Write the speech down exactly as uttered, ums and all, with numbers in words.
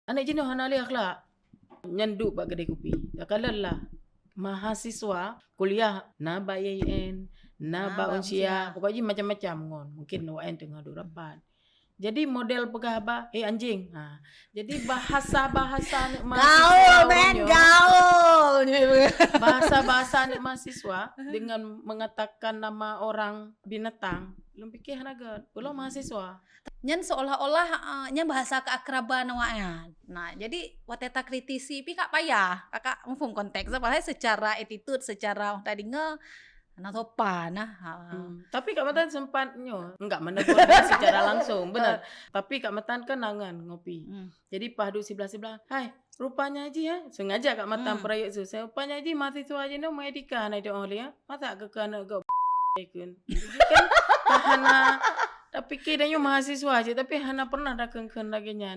Aneuk jinoe hana lé akhlak. Nyan duek bak keudè kupi. Takalon lah. Mahasiswa kuliah na bak I A I N, na bak Unsia, pokok jih macam-macam ngon. Mungkin awaknyan teungoh duek rapat. Jadi model peugah haba, "Eh, anjing." Ha. Jadi bahasa-bahasa aneuk mahasiswa gaul, men, gaul. Bahasa-bahasa aneuk mahasiswa dengan mengatakan nama orang binatang, lôn pikir hana göt. Ulôn mahasiswa. Nyan seolah-olah, eh, nyan bahasa keakraban awaknyan. Nah, jadi watèe takritisi pih ka payah. Kakak muphom konteks, padahai secara attitude, secara tadeungoe, hana sopan nah. Ha. Hmm. Tapi Kak Matan sempat nyoe, enggak menegur dia secara langsung, benar. Tapi Kak Matan kan nangan ngopi. Hmm. Jadi pas duek siblah-siblah, "Hai, rupanya jih, eh." Sengaja Kak Matan peurayeuk su. "Rupanya jih mahasiswa jinoe meuetika hana jidoh lé, eh. Masa keu aneuk geuh keun." Jadi kan hana, tapikir tanyoe mahasiswa jih, tapi hana pernah takheun-kheun lagèe nyan.